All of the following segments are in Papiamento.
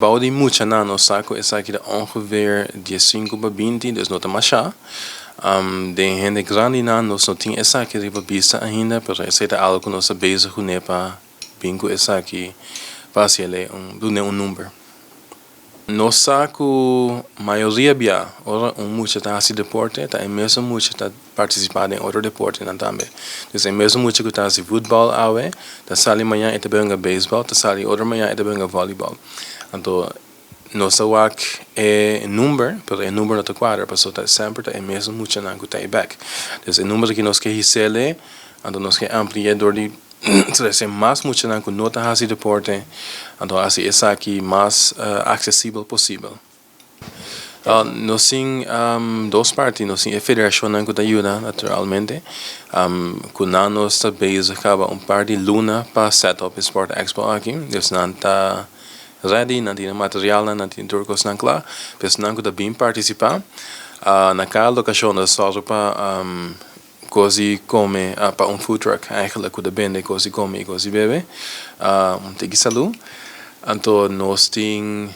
Bou di muchanan nos sa ku esaki ta ongeveer 15 pa 20, dus no ta masha. Den hende grandinan nos no tin esaki riba bista ainda, pero esei ta algu ku nos ta bezig kuné pa bin ku esaki pa hasi un dun'é un number. Nos sa ku mayoria bia ora un mucha ta hasi deporte ta e mesun mucha ta partisipá den otro deportenan tambe. Dus e mesun mucha ku ta hasi futbòl awe ta sali mañan e ta bai hunga beisbòl, ta sali otro mañan e ta bai hunga vòlibòl. Anto nos ta wak e number pero e number no ta kuadra pasobra ta semper ta e mesun muchanan ku ta ei bèk. Dus e number aki nos ke his'el anto nos ke ampli'é dor di trese mas muchanan ku no ta hasi deporte anto hasi esaki mas aksesibel posibel. Nos tin dos parti, nos tin e federashonnan ku ta yuda naturalmente, ku nan nos ta bezig kaba un par di luna pa set up e Sport Expo aki, dus nan ta ready, nan tin e materialnan, nan tin tur kosnan kla, pa esnan ku ta bin partisipá na kada lokashon nos ta sòru pa kos di kome, pa un food truck eigenlijk ku ta bende kos di kome i kos di bebe, un tiki salú. Anto nos tin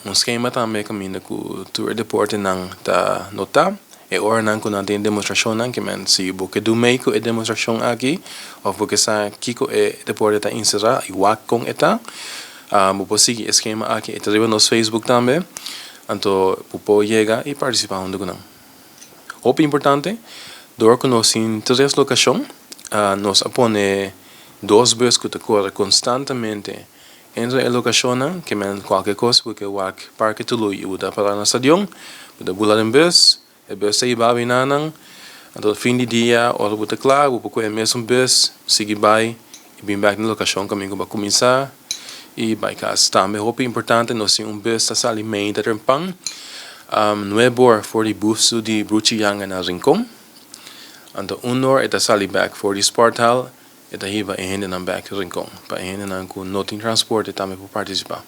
un skema tambe kaminda ku tur e deportenan ta notá e oranan ku nan tin demostrashonnan ke men si bo ke do mei ku e demostrashon aki òf bo ke sa kiko e deporte ta enserá i wak kon e ta, bo por sigui e skema aki. E ta riba nos Facebook tambe, anto bo por yega i partisipá huntu ku nan. Hopi importante, dor ku nos tin tres lokashon, nos a pone dos bus ku ta kore konstantemente entre e lokashonnan, ke men kualke kos ku ke wak Parke Tului i bo ta para na stadion, bo ta bula den bus, e bus ta hiba bo enanan, anto fin di dia ora bo ta kla bo por kohe e mesun bus sigui bai i bin bek na lokashon kaminda ku bo a kuminsá i bai kas. Tambe hopi importante nos tin un bus ta sali meinta trempan nuebe or for di bustu di Bruchi Yanga na Rincon, anto un or e ta sali bek for di Sporthal e ta hiba e hendenan bek Rincon pa e hendenan ku no tin transporte tambe por partisipá.